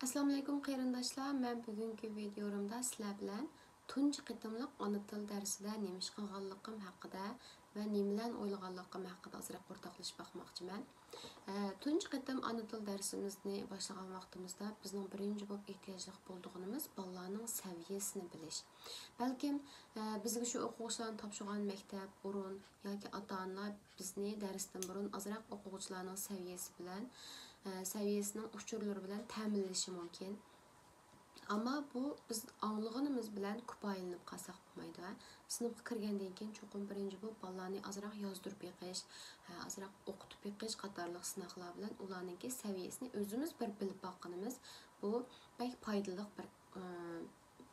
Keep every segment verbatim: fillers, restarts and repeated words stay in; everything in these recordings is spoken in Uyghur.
ئەسسالامۇئەلەيكۇم قېرىنداشلار، مەن بۈگۈنكى ۋىدىيولىرىمدا سىلەر بىلەن تۇنجى قېتىملىق ئانا تىل دەرسىدە نېمە ئىش قىلغانلىقىم ھەققىدە ۋە نېمىلەرنى ئويلىغانلىقىم ھەققىدە ئازراق ئورتاقلىشىپ باقماقچىمەن. ئە، تۇنجى قېتىم ئانا تىل دەرسىمىزنى باشلىغان ۋاقتىمىزدا بىزنىڭ بىرىنچى بولۇپ ئېھتىياجلىق بولىدىغىنىمىز بالىلارنىڭ سەۋىيەسىنى بىلىش. بەلكىم، ئە، بىزگە شۇ ئوقۇغۇچىلارنى تاپشۇرغان مەكتەپ، ئورۇن ياكى ئاتا-ئانىلار بىزنى دەرستىن بۇرۇن ئازراق ئوقۇغۇچىلارنىڭ سەۋىيەسى بىلەن، ئە، سەۋىيەسىنىڭ ئۇچۇرلىرى بىلەن تەمىنلىشى مۇمكىن. ئەمما بۇ بىز ئاڭلىغىنىمىز بىلەن كۇپايىلىنىپ قالساق بولمايدۇ، ھە. سىنىپقا كىرگەندىن كېيىن چوقۇم بىرىنچى بولۇپ بالىلارنى ئازراق يازدۇرۇپ بېقىش، ھە، ئازراق ئوقۇتۇپ بېقىش قاتارلىق سىناقلار بىلەن ئۇلارنىڭكى سەۋىيەسىنى ئۆزىمىز بىر بىلىپ باققىنىمىز، بۇ بەك پايدىلىق بىر، ئە،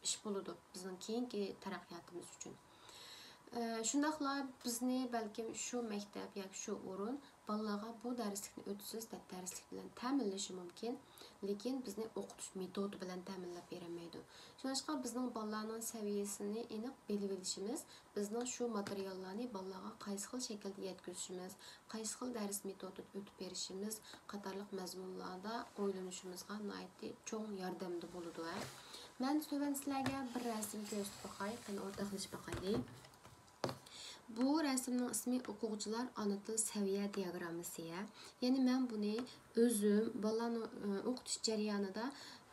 ئىش بولىدۇ بىزنىڭ كېيىنكى تەرەققىياتىمىز ئۈچۈن. ئە، شۇنداقلا بىزنى بەلكىم شۇ مەكتەپ ياكى شۇ ئورۇن بالىلارغا بۇ دەرسلىكنى ئۆتىسىز دەپ دەرسلىك بىلەن تەمىنلىشى مۇمكىن، لېكىن بىزنى ئوقۇتۇش مېتودى بىلەن تەمىنلەپ بېرەلمەيدۇ. شۇڭلاشقا بىزنىڭ بالىلارنىڭ سەۋىيەسىنى ئېنىق بىلىۋېلىشىمىز، بىزنىڭ شۇ ماتېرىياللارنى بالىلارغا قايسى خىل شەكىلدە يەتكۈزۈشىمىز، قايسى خىل دەرس مېتودىنى ئۆتۈپ بېرىشىمىز قاتارلىق مەزمۇنلاردا ئويلىنىشىمىزغا ناھايىتى چوڭ ياردەمدە بولىدۇ. ھە، مەن تۆۋەن سىلەرگە بىر رەسىم كۆرسىتىپ باقاي، قېنى ئورتاقلىشىپ باقايلى. بۇ رەسىمنىڭ ئىسمى ئوقۇغۇچىلار ئانا تىل سەۋىيە دىياگراممىسى. يەنى مەن بۇنى ئۆزۈم بالىلارنى، ئى، ئوقۇتۇش جەريانىدا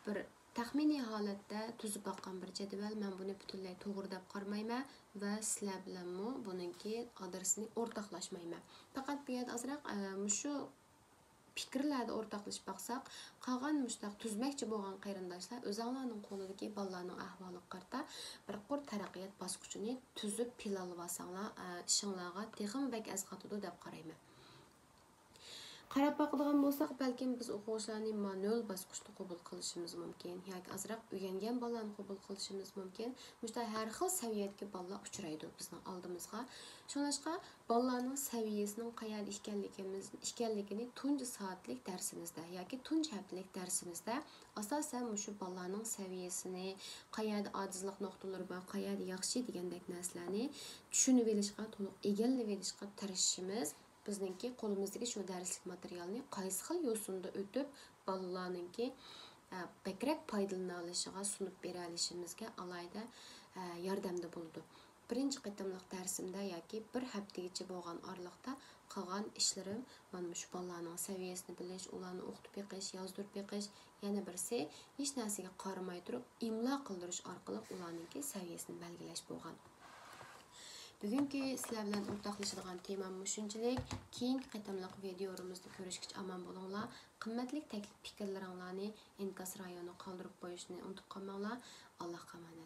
بىر تەخمىنىي ھالەتتە تۈزۈپ باققان بىر جەدۋەل. مەن بۇنى پۈتۈنلەي توغرا دەپ قارىمايمەن ۋە سىلەر بىلەنمۇ بۇنىڭكى ئادرېسىنى ئورتاقلاشمايمەن. پەقەت بۇ يەردە ئازراق، ئە، مۇشۇ پىكىرلەردە ئورتاقلىشىپ باقساق، قالغان مۇشۇنداق تۈزمەكچى بولغان قېرىنداشلار ئۆزۈڭلارنىڭ قولىدىكى بالىلارنىڭ ئەھۋالىغا قارىتا بىر قۇر تەرەققىيات باسقۇچىنى تۈزۈپ پىلانلىۋالساڭلار، ئە، ئىشىڭلارغا تېخىمۇ بەك ئەسقاتىدۇ دەپ قارايمەن. قاراپ باقىدىغان بولساق، بەلكىم بىز ئوقۇغۇچىلارنى مانۇئال باسقۇچتا قوبۇل قىلىشىمىز مۇمكىن ياكى ئازراق ئۆگەنگەن بالىلارنى قوبۇل قىلىشىمىز مۇمكىن. مۇشۇنداق ھەر خىل سەۋىيەدىكى بالىلار ئۇچرايدۇ بىزنىڭ ئالدىمىزغا. شۇڭلاشقا بالىلارنىڭ سەۋىيەسىنىڭ قەيەردە ئىكەنلىكىمىز، ئىكەنلىكىنى تۇنجى سائەتلىك دەرسىمىزدە ياكى تۇنجى ھەپتىلىك دەرسىمىزدە ئاساسەن مۇشۇ بالىلارنىڭ سەۋىيەسىنى، قەيەردە ئاجىزلىق نۇقتىلىرى بار، قەيەردە ياخشى دېگەندەك نەرسىلەرنى چۈشىنىۋېلىشقا، تولۇق ئىگىلىۋېلىشقا تىرىشىشىمىز بىزنىڭكى قولىمىزدىكى شۇ دەرسلىك ماتېرىيالنى قايسى خىل يوسۇندا ئۆتۈپ، بالىلارنىڭكى، ئە، بەكرەك پايدىلىنالىشىغا سۇنۇپ بېرەلىشىمىزگە ئالاھىدە، ئە، ياردەمدە بولىدۇ. بىرىنچى قېتىملىق دەرسىمدە ياكى بىر ھەپتىگىچە بولغان ئارىلىقتا قىلغان ئىشلىرىم مانا مۇشۇ بالىلارنىڭ سەۋىيەسىنى بىلىش، ئۇلارنى ئوقۇتۇپ بېقىش، يازدۇرۇپ بېقىش، يەنە بىرسى ھېچ نەرسىگە قارىماي تۇرۇپ ئىملا قىلدۇرۇش ئارقىلىق ئۇلارنىڭكى سەۋىيەسىنى بەلگىلەش بولغان. بۈگۈنكى سىلەر بىلەن ئورتاقلىشىدىغان تېمام مۇشۇنچىلىك. كېيىنكى قېتىملىق ۋىدىيولىرىمىزدا كۆرۈشكىچە ئامان بولۇڭلار. قىممەتلىك تەكلىپ پىكىرلىرىڭلارنى ئىنكاس رايونىغا قالدۇرۇپ قويۇشنى ئۇنتۇپ قالماڭلار. ئاللاھقا ئامانەت.